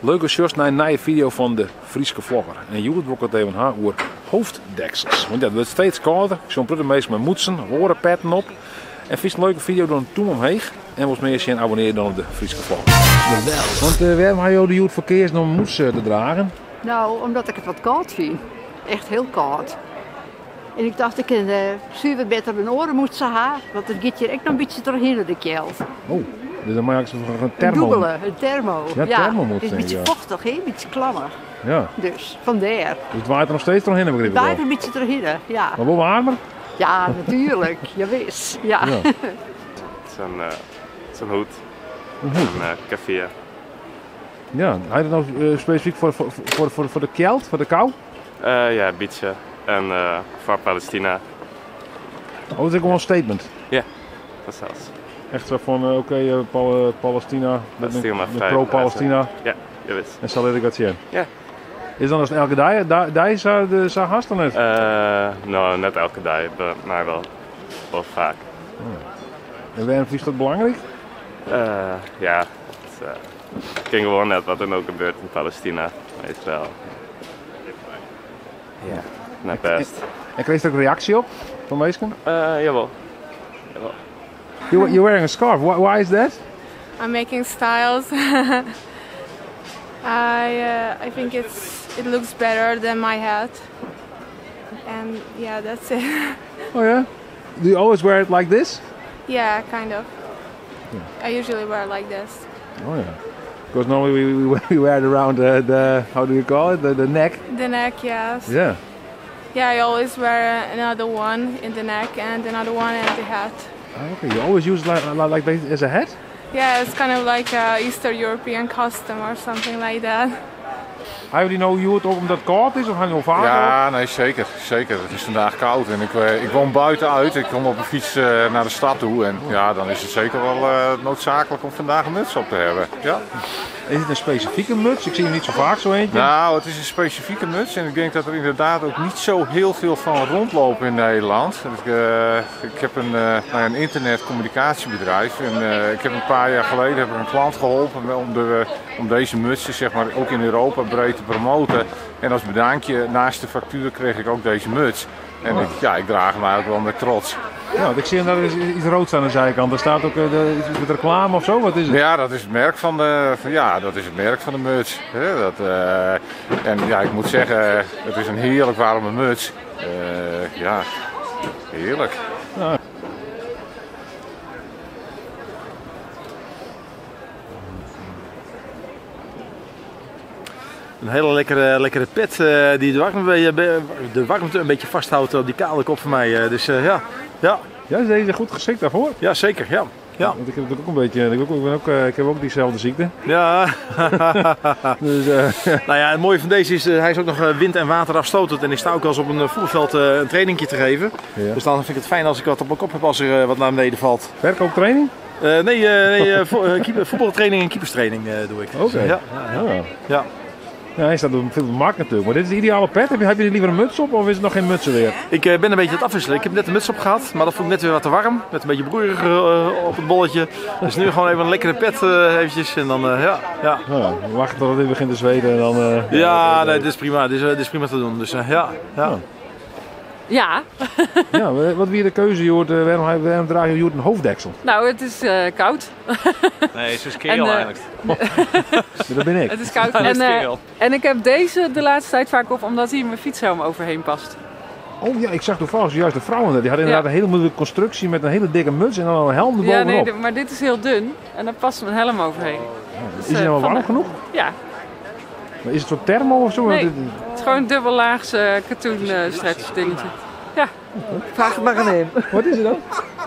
Leuk ast sjochst nei in nije fideo fan de Fryske Vlogger. En hjoed wol ik it even ha oer hoofddeksels. Want ja, it wurdt steeds kâlder. Ik sjoch in protte minsken mei mûtsen of oare petten op. En fynst in leuke fideo, dan in tûm omheech. En wolst mear sjen, abonnear dan op de Fryske Vlogger. Want wêrom ha jo der hjoed foar keazen om in mûts te dragen? Nou, omdat ik it wat kâld fyn. Echt hiel kâld. En ik tocht, ik kin suver better in oare mûtse ha, want it giet hjir ek noch in bytsje trochhinne, de kjeld. Oh, dus dan mei ik in thermo. In dûbele, in thermo. Ja, thermomûts. Het is in bytsje fochtich, hè? In bytsje klammich. Ja. Dus, fandêr. Dus it waait der noch steeds trochhinne, begryp ik It waait der in bytsje trochhinne, ja. Mar wol waarmer? Ja, natuerlik. Jawis, ja. Ja. It is in hoed. In hoed? In keffiyeh. Ja, ha je dat no spesifyk foar de kjeld, foar de kou? Ja, in bytsje. En foar Palestina. Oh, dat is ek gewoan in statement? Ja, fansels. Echt sa fan, oké, Palestina, pro-Palestina. Ja, jawis. En sa lit ik wat sjen. Ja. Is dat dan elke dei sa hast of net? No, net elke dei, mar wol faak. En wêrom fynst dat belangryk? Ja, it kin gewoan net wat der no gebeurt yn Palestina, Israel. Ja, net bêst. En krijst der ek reaksje op fan minsken? Jawol. Jawol. You're wearing a scarf. Why is that? I'm making styles. I think it looks better than my hat. And yeah, that's it. Oh yeah? Do you always wear it like this? Yeah, kind of. I usually wear it like this. Oh yeah. Because normally we wear it around the, how do you call it? The neck. The neck, yes. Yeah. Yeah, I always wear another one in the neck and another one in the hat. Oh, okay, you always use it like this as a hat? Yeah, it's kind of like a Eastern European custom or something like that. Ha jo dy no hjoed op omdat it kâld is of ha jo no faker Ja, op? nee, zeker, zeker. Het is vandaag koud en ik woon buitenuit. Ik kom op de fiets naar de stad toe en ja, dan is het zeker wel noodzakelijk om vandaag een muts op te hebben. Ja. Is het een specifieke muts? Ik zie hem niet zo vaak zo eentje. Nou, het is een specifieke muts en ik denk dat er inderdaad ook niet zo heel veel van rondlopen in Nederland. Ik heb een internetcommunicatiebedrijf en ik heb een paar jaar geleden heb ik een klant geholpen om deze mutsen, ook in Europa breed te promoten. En als bedankje naast de factuur kreeg ik ook deze muts. En ik draag hem eigenlijk wel met trots. Ja, want ik zie daar is iets roods aan de zijkant. Daar staat ook iets met reclame of zo. Wat is het? Ja, dat is het merk van de, van, ja, dat is het merk van de muts. Hè, dat en ja, ik moet zeggen, het is een heerlijk warme muts. Ja, heerlijk. Ja. Een hele lekkere pet die de warmte een beetje vasthoudt op die kale kop van mij. Dus ja, ja. Ja, is deze goed geschikt daarvoor? Ja, zeker. Ja. Ja. Want ik heb natuurlijk ook een beetje, ik heb ook, ik ben ook ik heb ook diezelfde ziekte. Ja. Dus Het mooie van deze is, hij is ook nog wind- en waterafstotend. En ik sta ook wel eens op een voetbalveld een trainingje te geven. Ja. Dus dan vind ik het fijn als ik wat op mijn kop heb als er wat naar beneden valt. Verkooptraining? Nee voetbaltraining en keeperstraining doe ik. Oké. Ja, ja, ja. Ja. Ja. Ja, hij staat op veel markt natuurlijk, maar dit is de ideale pet. Heb je liever een muts op of is het nog geen mutsen weer? Ik ben een beetje aan het afwisselen. Ik heb net een muts op gehad, maar dat vond ik net weer wat te warm. Net een beetje broeierig op het bolletje. Dus nu gewoon even een lekkere pet eventjes en dan ja, ja. Ja, we wachten tot het weer begint te zweten en dan Ja, ja, nee, dit is prima. Dit is prima te doen. Dus ja, ja. Ja. Ja. Ja, wat wie de keuze, Joert? Waarom draag je Joert een hoofddeksel? Nou, het is koud. Nee, ze is kerel eigenlijk. Dat ben ik. Het is koud. Ja, dat is En kerel. ik heb deze de laatste tijd vaak op, omdat hier mijn fietshelm overheen past. Oh ja, ik zag toevallig juist de vrouwen. Die hadden inderdaad Ja. een hele moeilijke constructie met een hele dikke muts en dan een helm Ja, nee, erbovenop. maar dit is heel dun en daar past mijn helm overheen. Ja, Dus, is hij nou warm genoeg? Ja. Maar is het zo'n thermo of zo? Nee, Want dit het is gewoon een dubbellaagse katoen stretch dingetje. Ja. Vraag het maar aan hem. Wat is het dan?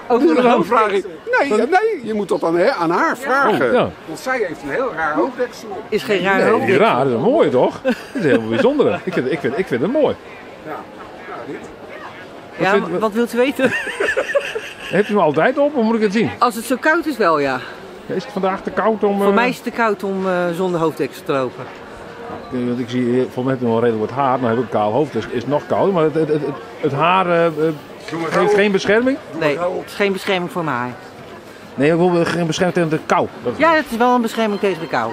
Over Is het de dan? Vraag ik. Nee, nee, je moet dat aan haar vragen. Oh, ja. Want zij heeft een heel raar hoofddeksel op. Is geen raar Nee, hoofddeksel. raar, dat is mooi toch? Dat is helemaal bijzonder. Ik vind het mooi. Ja, nou, dit. Wat Ja, vindt- wat wilt u weten? Heeft u hem altijd op of moet ik het zien? Als het zo koud is wel, ja. Ja, is het vandaag te koud om, Voor mij is het te koud om zonder hoofddeksel te lopen. Want ik zie, volgens mij heb ik nog wel redelijk wat haar. Nou heb ik een kaal hoofd, dus is het nog kouder. Maar het haar Doe maar geeft gauw. geen bescherming? Nee, het is geen bescherming voor mijn haar. Nee, ik wil geen bescherming tegen de kou. Dat Ja, het is wel een bescherming tegen de kou.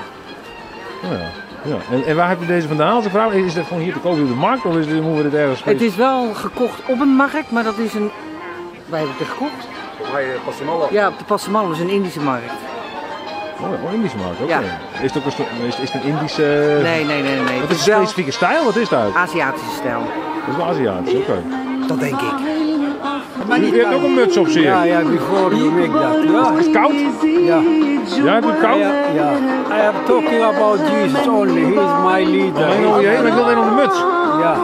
Oh ja. Ja. En, en waar heb je deze vandaan? Als ik vraag, is dat gewoon hier te koop op de markt of is dit, moeten we dit ergens... Het is wel gekocht op een markt, maar dat is een... Waar heb ik het gekocht? Ja, op de Passemallo, dat is een Indische markt. Oh, oh, Indische markt, oké. Ja. Is het ook een, is, is het een Indische... Nee, nee, nee, nee. Wat Het is is een wel specifieke stijl? Wat is dat? Aziatische stijl. Dat is wel Aziatisch, oké. Dat denk ik. U hebt ook een muts op, zie ik. Ja, ja, before you make that. Ja. Is het koud? Ja. Ja, heb je het koud? Ja, ja. I am talking about Jesus only. He is my leader. Alleen over je heen, maar ik wil alleen om de muts. Ja.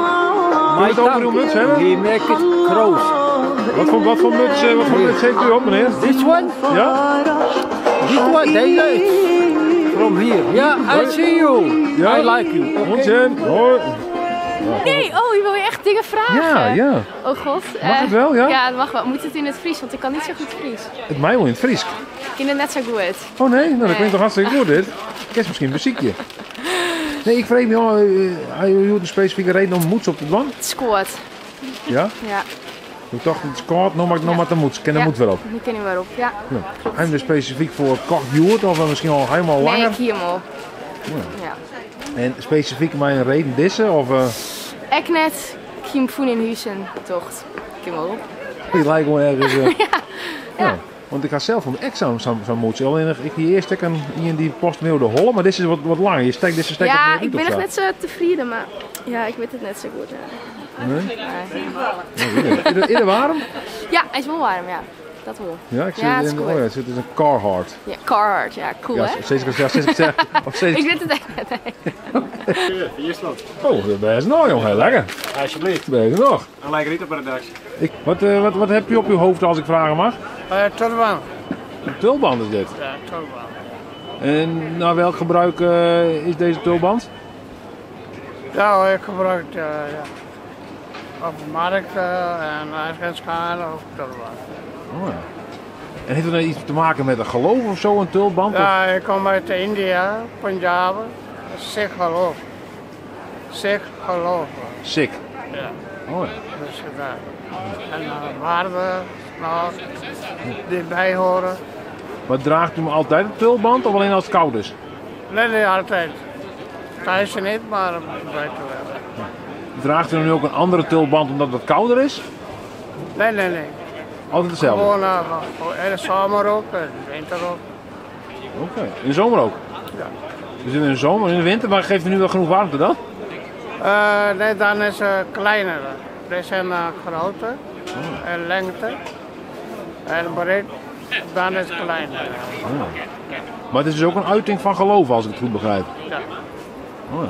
Kun je het over uw muts hebben? He make it cross. Wat voor, muts, wat voor muts heeft u op, meneer? This one? Ja? This one, deze From here. Yeah, I see you. Ja? I like you. Okay. Onzin. Hoi. Nee, oh, je wil je echt dingen vragen? Ja, ja. Oh god. Mag het wel, ja? Ja, dat mag wel. Moet het in het Fries, want ik kan niet zo goed Fries. Het mij wel in het Fries. Ik ken het net zo goed. Oh nee, nou dat Nee. klinkt toch hartstikke goed dit. Ik is misschien een muziekje. Nee, ik vrees me al, hij heeft een specifieke reden om moeds op te doen. Het scoort. Ja? Ja. Ik dacht, het is koud, nog maar, nog maar de moeds. Ken de ja. moed weer op. Nu ken je weer op, ja. Ja. Hij is dus specifiek voor kocht Joert of misschien al helemaal Nee, langer. ik hier hem al. Ja. Ja. En specifiek mijn reden disse of Ik net, Kim Voen in Huizen, tocht. Ik hem al op. die lijkt gewoon ergens. Ja. ja. Want ik ga zelf van echt zo'n zo'n moeds. Alleen ik hier eerst stek een in die post meer de holle, maar dit is wat, wat langer. Je steekt deze steek Ja, wat meer ik ben uit nog of net zo tevreden, maar ja, ik weet het net zo goed. Ja. zo. Nee? Nee. Ja, weet ik. Is het- Is het warm? Ja, hij is wel warm, ja. Dat wel. Ja, ik zit ja, het is in, cool. oh ja, het zit in een Carhartt. Ja, Carhartt, ja, cool ja, hè? Steeds, ja, steeds, ja, of steeds, Ik weet het echt net. nee. Hier is dat. Oh, dat is nog, jongen. Heel lekker. Alsjeblieft. Ben je nog. Een lekker niet op de redactie. Ik, wat, wat, wat heb je op uw hoofd als ik vragen mag? Turban. Een tulband is dit. Ja, turban. En naar welk gebruik is deze tulband? Ja, ik gebruik het ja. Op de markt en ergens gaan of turban. Oh, ja. En heeft dat nou iets te maken met een geloof of zo, een tulband? Of? Ja, ik kom uit India, Punjab, Sikh geloof. Sikh geloof. Sikh. Ja. Oh, ja. Dus daar. En waarden, nou, die bij horen. Maar draagt u hem altijd een tulband of alleen als het koud is? Nee, nee, altijd. Thuis niet, maar buiten wel. Draagt u nu ook een andere tulband omdat het kouder is? Nee, nee, nee. Altijd hetzelfde? Gewoon in de zomer ook, en de winter ook. Oké. In de zomer ook? Ja. Dus in de zomer, in de winter, maar geeft u nu wel genoeg warmte dan? Nee, dan is het kleiner. Deze zijn groter en lengte en breed. Dan is het kleiner. Oh. Maar het is dus ook een uiting van geloof, als ik het goed begrijp. Ja. Oh, ja.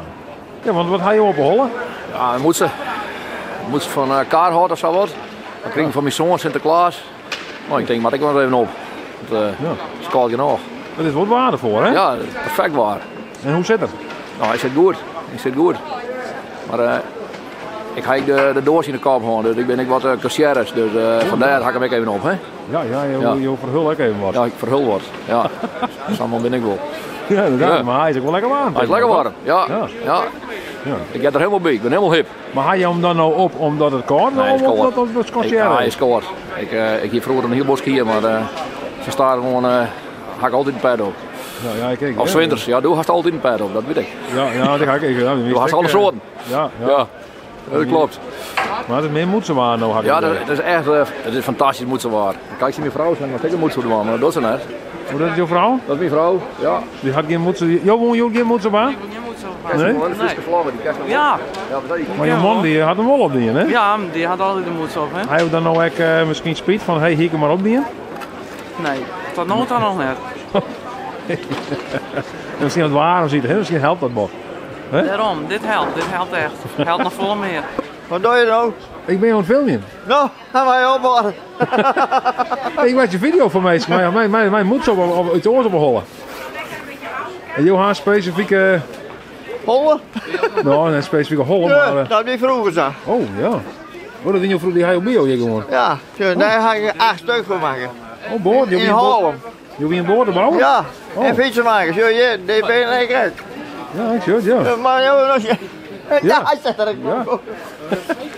Ja, want wat ga je op hollen? Ja, moet ze. Moet ze van Carhartt of zo wat. Dan kreeg ik van mijn zoon Sinterklaas. Nou, ik denk, maar ik wel even op. Want, Het is koud genoeg. Dat is wat waardevol, hè? Ja, dat is perfect waar. En hoe zit het? Nou, hij zit goed. Hij zit goed. Maar ik ga de doos in de kop houden, dus ik ben ik wat kassières. Dus vandaar ga ik hem ook even op, hè? Ja, ja, je, Ja. je verhul ook even wat. Ja, ik verhul wat. Ja, zo ben ik wel. Ja, inderdaad. Ja. Maar hij is ook wel lekker warm. Hij is lekker warm, ja. Ja. ja. Ja. Ik ga er helemaal bij, ik ben helemaal hip. Maar haal je hem dan nou op omdat het koud Nee, hij is of koud. omdat het Ik, kassière ja, hij is koud. Ik hier vroeger een heel bos hier, maar ze staan gewoon, ga ik altijd een pad op. Ja, ja, kijk, Of ja. zwinters, ja, doe hast altijd een pad op, dat weet ik. Ja, ja, dat ga ik. Ja, die Du hast ik, alle soorten. Ja, ja. Ja, dat klopt. Maar het is meer moedse waar nou, had ik Ja, het dat, idee. dat is echt, dat is fantastisch moedse waar. Kijk, zie mijn vrouw zijn, maar ik een moedse doen, maar dat is ze net. Oh, dat is jouw vrouw? Dat is mijn vrouw, ja. Die had geen moedse. Jo, woon je ook geen moedse waar? Nee? Een Friese vlag, die krijgt nog Ja. Ja, Maar je man die had hem wel op die, hè? Ja, die had altijd de moeds op, hè? Hij heeft dan nou ook misschien speed van, hey, hier kan maar op die. Nee, tot nu toe nog net. En misschien wat warm zit, hè? Misschien helpt dat wel. Hè? Daarom, dit helpt, dit helpt echt. Helpt nog volle meer. Wat doe je nou? Ik ben aan het filmen. Nou, gaan wij ophouden. Hey, ik maak je video van mij, maar mijn, mijn, mijn moed op, op, iets oors op hollen. En jou haar specifieke... Hollen? Nou, een specifieke hollen, Ja, maar... dat die vroeger zo. Oh, ja. Oh, dat ding vroeger die hij op bio hier gewoon. Ja, dus daar ga ik 8 stuk van maken. Oh, boord. In Haarlem. Je wil een boord bouwen? Ja, Oh. en fietsen maken. Zie je, die ben je lekker uit. Ja, ik zie het, ja. Maar joh, nog ja, Ja. hij zegt dat ik Ja.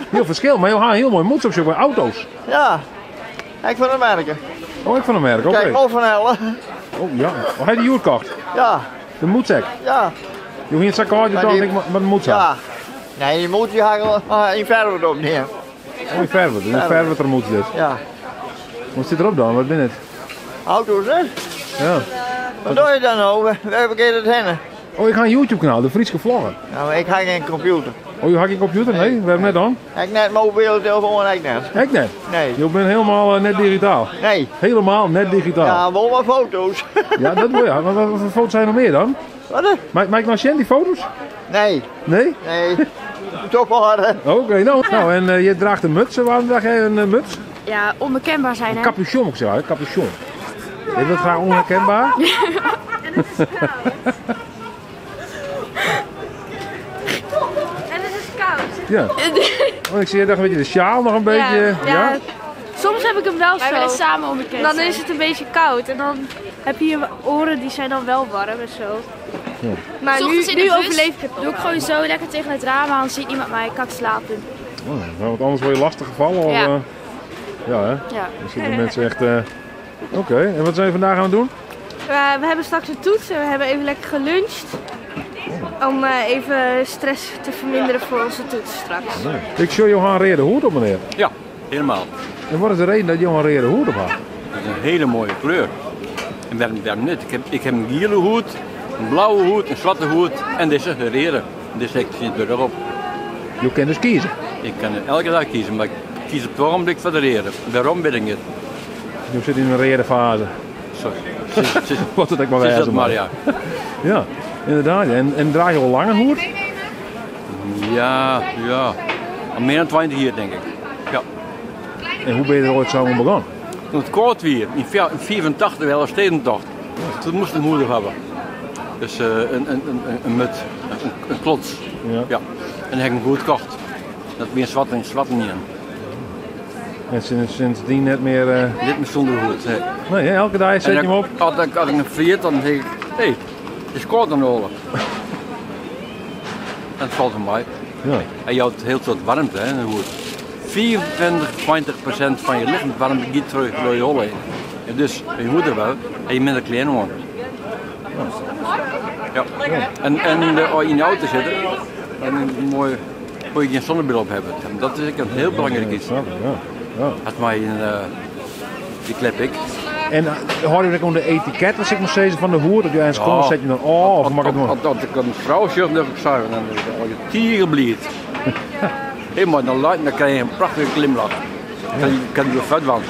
Heel verschil, maar je haalt heel mooi moeds op zich bij auto's. Ja, ik van de merken. Oh, ik van de merk, oké. Kijk, of van Helle. Oh, ja. Oh, hij die joer kocht. Ja, De moedzek. ja. Jo hiene it sa kâld, jo tochten ik moat in mûts ha. Ja. Nee, dy mûts dy ha ik al yn Ferwert opnaam. Oh, yn Ferwert, in Ferwerter mûts dit. Ja. Wat stiet derop dan? Wat binne it? Auto's, hè? Ja. Wat doe je dan nou? Wêr giet it hinne? Oh, ik ha in YouTube kanaal, de Fryske Vlogger. Ja, mar ik ha gjin kompjûter. Oh, jo ha gjin kompjûter? Nee, wêrom net dan? Ek net mobile telefoan, ek net. Ek net? Nee. Jo binne helemaal net digitaal? Nee. Helemaal net digitaal? Ja, wol wat foto's. Ja, dat wol ja. Maar wat foar foto's ha je noch mear dan? Wat? Mei ik noch sjen, dy foto's? Nee. Nee? Nee. Toch maar. Oké, nou, nou en je draagt een muts. Waarom draag jij een muts? Ja, onbekendbaar zijn, hè? Een capuchon moet ik zeggen, capuchon. Je wilt graag onherkenbaar? En het is koud. En het is koud. Ja. Oh, ik zie je nog een beetje de sjaal nog een beetje. Ja, ja. Soms heb ik hem wel Wij zo. willen samen onbekend Dan zijn. is het een beetje koud en dan heb je je oren die zijn dan wel warm en zo. Ja. Maar nu, Ochtends in de nu bus overleef ik het Doe ik gewoon zo lekker tegen het raam aan, ziet niemand mij, ik kan slapen. Oh, nou, want anders word je lastig gevallen. Of, Ja. ja, hè? Ja. Dan zitten mensen echt. Oké, en wat zijn we vandaag aan het doen? We hebben straks een toets en we hebben even lekker geluncht. Om even stress te verminderen voor onze toets straks. Nee. Ik zie Johan Reerde hoed op, meneer. Ja, helemaal. En wat is de reden dat Johan Reerde hoed op had? Dat is een hele mooie kleur. En waarom niet? Ik heb een gele hoed, een blauwe hoed, een zwarte hoed en deze de reden. Deze heb ik niet erop. Je kunt dus kiezen? Ik kan elke dag kiezen, maar ik kies op het ogenblik voor de reden. Waarom weet ik niet. Je zit in een rede fase. Sorry. Wat het ook maar Zit wijzen dat maar, ja. Ja, inderdaad. En draai je al lang een hoed? Ja, ja. Al meer dan 20 jaar denk ik. Ja. En hoe ben je er ooit zo aan begonnen? Toen het koud weer, in 84 wel stedentocht. Toen moest ik een hoed hebben. Dus een mut, een klots. Ja. Ja. En dan heb ik hem goed gekocht. Dat meer zwart en zwart niet in. En sindsdien net meer... Niet meer zonder hoed, nee. Nee, hè, elke dag zet je hem op. Als ik hem vreet, dan zeg ik, hé, hey, het is koud aan de oren. En het valt hem bij. Ja. En je houdt heel soort warmte, hè, in de hoed. 24, 20% van je lichaamswarmte gaat terug door je holle heen. En dus, je moet er wel, en je minder kleren aan. Ja. En in de auto zitten, dan moet je geen zonnebril op hebben. En dat is een heel belangrijk iets. Ja, ja. Ja. Had mij in die klep ik. En hoor je ook om de etiket, wat ik maar zeggen, van de hoer, dat je eens komt, zet je dan oh, of mag het nog? Als ik een vrouw zie, dan ik zeggen, dan word je tierenblied. Helemaal, dan krijg je een prachtige glimlach. Dan kan je vet van.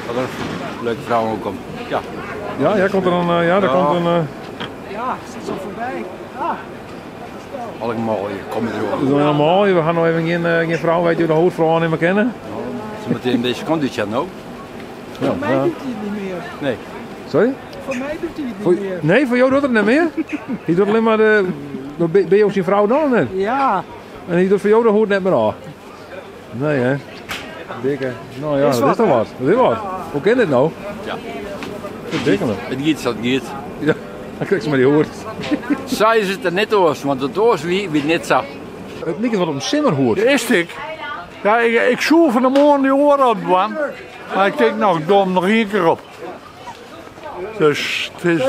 Dat er een leuke vrouw ook komt. Ja. Ja, ja, komt er dan, ja, daar Ja. komt een. Ja, het is al voorbij. Ah. Allemaal, je komt er Dat is nog mooi. We gaan nog even geen vrouw, weet je, de hoofdvrouw niet meer kennen. Ze moeten in deze conditie nou. Ja, Voor mij ja. doet hij het niet meer. Nee. Sorry? Voor mij doet hij het niet Voor, meer. nee, voor jou doet het niet meer? Die doet alleen maar de. Ben je ook zijn vrouw dan net? Ja. En die doet voor jou de hoed net meer af. Nee hè? Dikke. Nou ja, Is dat is wat, toch hè? wat. Dat is wat. Hoe ken dit nou? Ja. Dat dikke man. Het giet, dat giet. Ja, dan krijg je maar die hoed. Zij is het er net oors, want het oors wie net zo. Het lijkt wat op een simmerhoed. Is ik? Ja, ik zoek van de morgen die oren op, man. Maar ik denk, nou, ik doe hem nog één keer op. Dus het, is,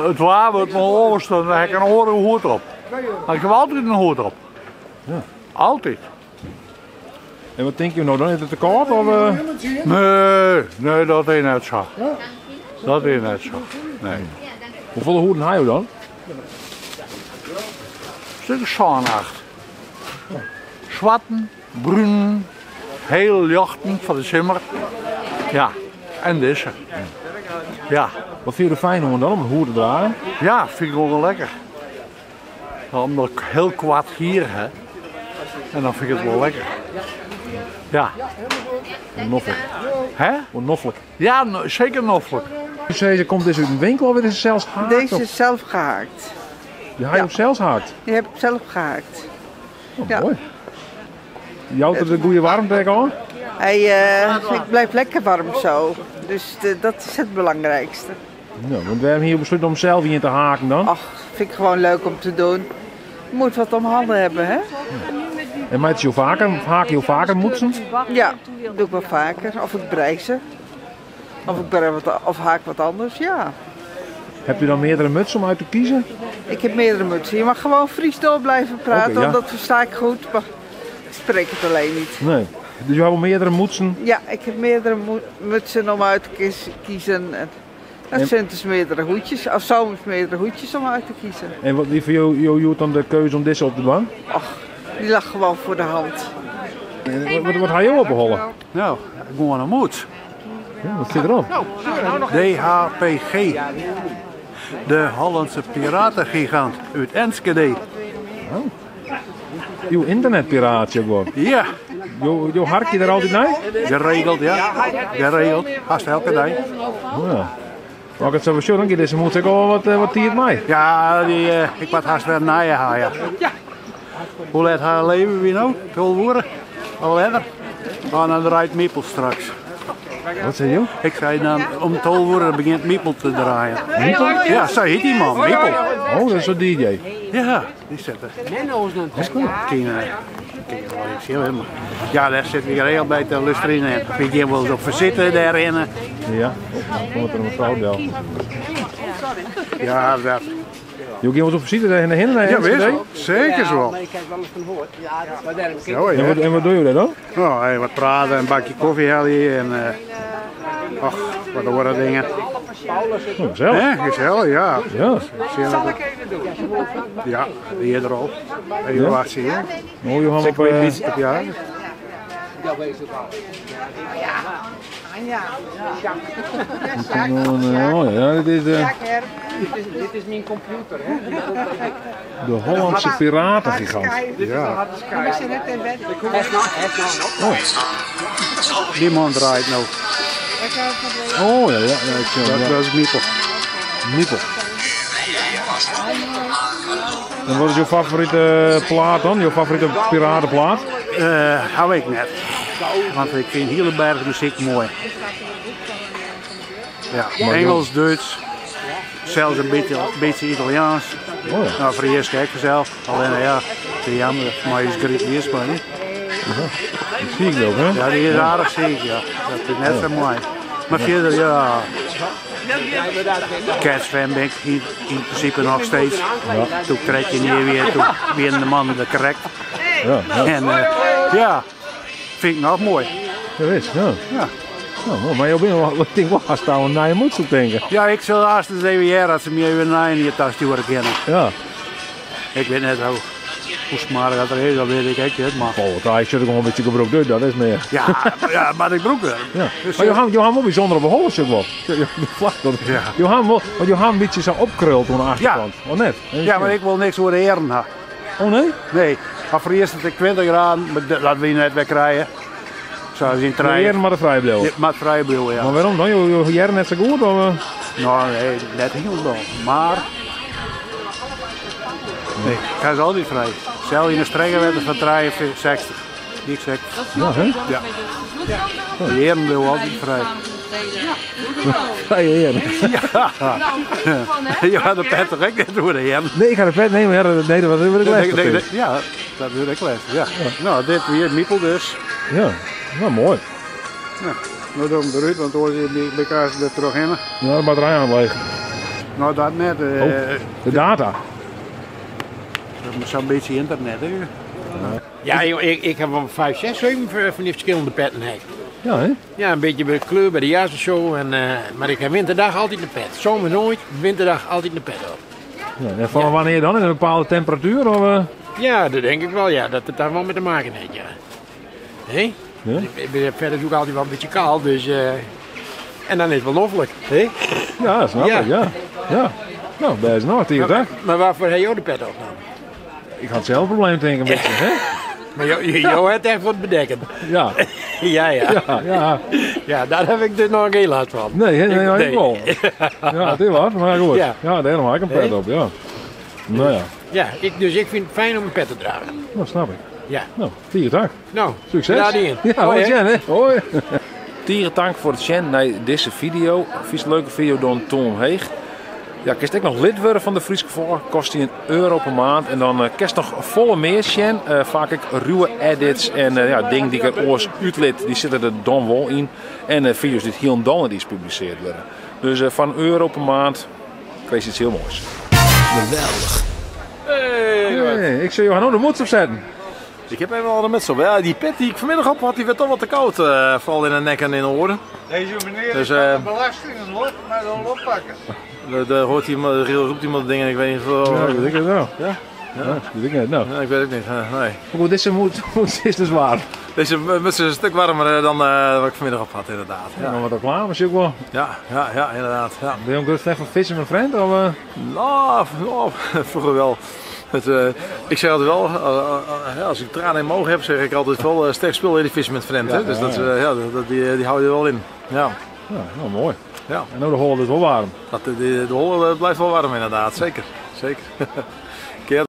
het waar wordt mijn oren staan, dan heb ik een orenhoed op. Maar ik heb altijd een hoed op. Ja. Altijd. En wat denk je nou dan? Is het te koud? Of? Nee, nee, dat is net zo. Dat is net zo. Nee. Hoeveel hoeden heb je dan? Stuk zo'n acht. Zwarten, bruin, heel jochten van de simmer. Ja, en deze. Ja. Wat vind je er fijn om dan om een hoed te dragen? Ja, vind ik ook wel lekker. Omdat ik heel kwad hier hè. En dan vind ik het wel lekker. Ja. Noffelijk. Hè? Noffelijk. Ja, zeker noffelijk. Dus deze komt dus uit een winkel of is het zelfs gehaakt? Deze of? is zelf gehaakt. Die haak je ook zelfs haakt? Die heb ik zelf gehaakt. Oh, ja. Mooi. Jouwt er de goede warmte aan? Ik blijf lekker warm zo. Dus dat is het belangrijkste. Ja, want we hebben hier besloten om zelf in te haken dan. Ach, vind ik gewoon leuk om te doen. Je moet wat om handen hebben, hè? En maak je vaker, haak je vaker moetsen? Ja, doe ik wel vaker. Of ik brei ze. Of ik brei wat, of haak wat anders, ja. Hebt u dan meerdere mutsen om uit te kiezen? Ik heb meerdere mutsen. Je mag gewoon Fries door blijven praten, Oké, ja. want dat versta ik goed. Maar ik spreek het alleen niet. Nee. Dus je hebt wel meerdere mutsen. Ja, ik heb meerdere mutsen om uit te kiezen. En dat zijn dus meerdere hoedjes, of soms meerdere hoedjes om uit te kiezen. En wat wie voor jou, jou joeg dan de keuze om deze op te doen? Die lag gewoon voor de hand. En wat ga je opgeholpen? Nou, gewoon een moed. Ja, wat zit erop? DHPG. De Hollandse piratengigant uit Enschede. Oh. Uw internetpiraatje gewoon. Ja. Jo hark je er altijd naar? Geregeld, ja. Geregeld. Haast elke dag. Oh, ja. Maar ik het zo zo, dan gaat deze moet ik al wat tiert mij. Ja, die, ik wat haast weer naar je haar, ja. Hoe laat haar leven wie nou? 12 uur? Al eerder? Oh, dan draait Miepel straks. Wat zei je? Ik zei dan, om 12 uur begint Miepel te draaien. Miepel? Ja, zo heet die man, Miepel. Oh, dat is zo'n DJ. Ja, die zit er. Kind, ja, daar zit weer heel bij te luisteren. En we gaan wel eens op visite daarin. Ja, dan komt er een mevrouw wel. Ja, dat. Je gaat wel eens op visite tegen de hinnen? Ja, wist Zeker zo. Maar ik heb wel eens van gehoord. Ja, maar daarom Ja, ja. En wat doe je daar dan? Nou, hey, wat praten, een bakje koffie haal je en ach, wat andere dingen. Oh, gezellig. Hè, gezellig, ja. Ja. Zal ik even doen? Ja, die is er al. Even Ja. wacht zien. Oh, Johan, Zeg op, maar een beetje op ja. Ja, wees het al. Ja. Oh, ja, dit is de, Dit is mijn computer, hè? de Hollandse piratengigant. Ja. Oh. Die man draait nou. Oh ja, ja, ja, ik zie hem, ja. Dat is Miepel. Miepel. En wat is jouw favoriete plaat dan? Jouw favoriete piratenplaat? Hou ik net. Want ik vind hele berg muziek mooi. Ja, Maar Engels, Duits, zelfs een beetje Italiaans. Oh ja. Nou, voor de eerste keer zelf. Alleen ja, het is jammer, maar is Griet Wiersma niet. Ja, dat zie ik ook, hè? Ja, die is aardig ziek, ja. Dat is net zo mooi. Maar verder, ja. Cats-fan ben ik in principe nog steeds. Ja. Toen trek je neer weer, toen weer de man de correct. Ja, ja. En ja, vind ik nog mooi. Dat is, ja. Ja. Nou, maar je bent wel, ik denk wel haast aan een nieuwe moed te denken. Ja, ik zal haast eens even jaren dat ze me even naar in je tas sturen kennen. Ja. Ik weet net hoe smarig dat er is, dat weet ik echt niet, maar... Oh, daar zit ik nog een beetje gebroken door, dat is meer. Ja, ja, maar ik broek wel. Ja. Dus, maar Johan wel bijzonder op een Hollandse wel. De vlag dat. Ja. Johan wel, want Johan een beetje zo opkrult aan de achterkant. Oh net. Ja, maar ik wil niks voor de heren hebben. Oh nee? Nee, maar voor eerst dat ik 20 graden, maar dat wil je net wegrijden. Zoals in De trein. heren maar de vrij blijven. Ja, maar vrij blijven, ja. Maar waarom dan? Je jaren net zo goed? Of? Nou, nee, net heel dan. Maar... Nee, ik ga ze altijd vrij. Zelf in de strenge wetten van 63. Die ik zeg. Ja, hè? Ja. De heren blijven altijd vrij. Vrije heren. Ja. Je had de pet toch ook net door de heren? Nee, ik ga de pet nemen. Ja, nee, dat wil ik Nee, les. nee, ja, dat wil ik les. Ja. Nou, dit weer, Miepel dus. Ja, nou mooi. Nou, nou doe ik hem eruit, want anders is die elkaar er terug in. Ja, de batterij aan het leeg. Nou, dat net. Oh, de data. Zo'n beetje internet, hè? Ja, joh, ik heb wel 5, 6, 7 van die verschillende petten. Hè. Ja, hè? Ja, een beetje bij de kleur, bij de jas en zo. En, maar ik heb winterdag altijd een pet. Zomer nooit, winterdag altijd een pet op. Ja, en van wanneer dan? In een bepaalde temperatuur? Of? Ja, dat denk ik wel, ja. Dat het daar wel mee te maken heeft, ja. Hé? Ja? Ik ben verder is ook altijd wel een beetje kaal, dus... en dan is het wel loffelijk, hè? Ja, snap ik, ja. Ja. Nou, best nog, tegen Maar, dag. maar waarvoor heb je de pet op dan? Ik had zelf een probleem tegen een beetje, hè? Maar jou hebt echt wat bedekken. Ja. Ja, ja. Ja, ja. Ja, daar heb ik dus nog geen last van. Nee, hè? Nee, Nee. ik wel. Ja, het is wat, maar goed. Ja. Ja, daarom had ik een pet Hé? op, ja. Nou ja, Ja, dus ik vind het fijn om een pet te dragen. nou snap ik. Ja. Nou, vier dank. Nou, Succes. Daar in. Ja, Hoi, hoi, hè. Jen, hè. Hoi. Tieren dank voor het zien naar deze video. Vies leuke video door Tom Heeg. Ja, kerst ik nog lid worden van de Frieske Vlogger, kost die €1 per maand. En dan kerst nog volle meer zien. Vaak ik ruwe edits en ja, dingen die ik er oors uitlid, die zitten er dan wel in. En video's die heel dan niet gepubliceerd worden. Dus van €1 per maand krijg je iets heel moois. Geweldich. Hey, ik sil jo no de mûts opsetten. Ik heb even al de muts op. Ja, die pet die ik vanmiddag op had, die werd toch wat te koud. Vooral in de nek en in de oren. Deze meneer Dus, is van de belasting een lot, maar dan oppakken. Daar hoort iemand, roept iemand dingen, ik weet niet of... Ja, dat weet ik het wel. Ja? Ja, dat weet ik net. Nou. Ja, ik weet het niet. Nee. Maar goed, deze muts is dus warm. Deze muts is een stuk warmer dan wat ik vanmiddag op had, inderdaad. Ja, maar wat reclame is ook wel. Ja, inderdaad. Ja. Ben je ook een fan van Fisherman Friend? Of? Nou, nou, vroeger wel. Ik zeg altijd wel, als ik tranen in mijn ogen heb, zeg ik altijd wel sterk spul in die Fisherman Friend. Ja, hè? Dus ja, dat, ja. ja, dat, die hou je er wel in. Ja. Ja, nou mooi. Ja. En nou de holle is wel warm. De holle blijft wel warm inderdaad, zeker. Zeker.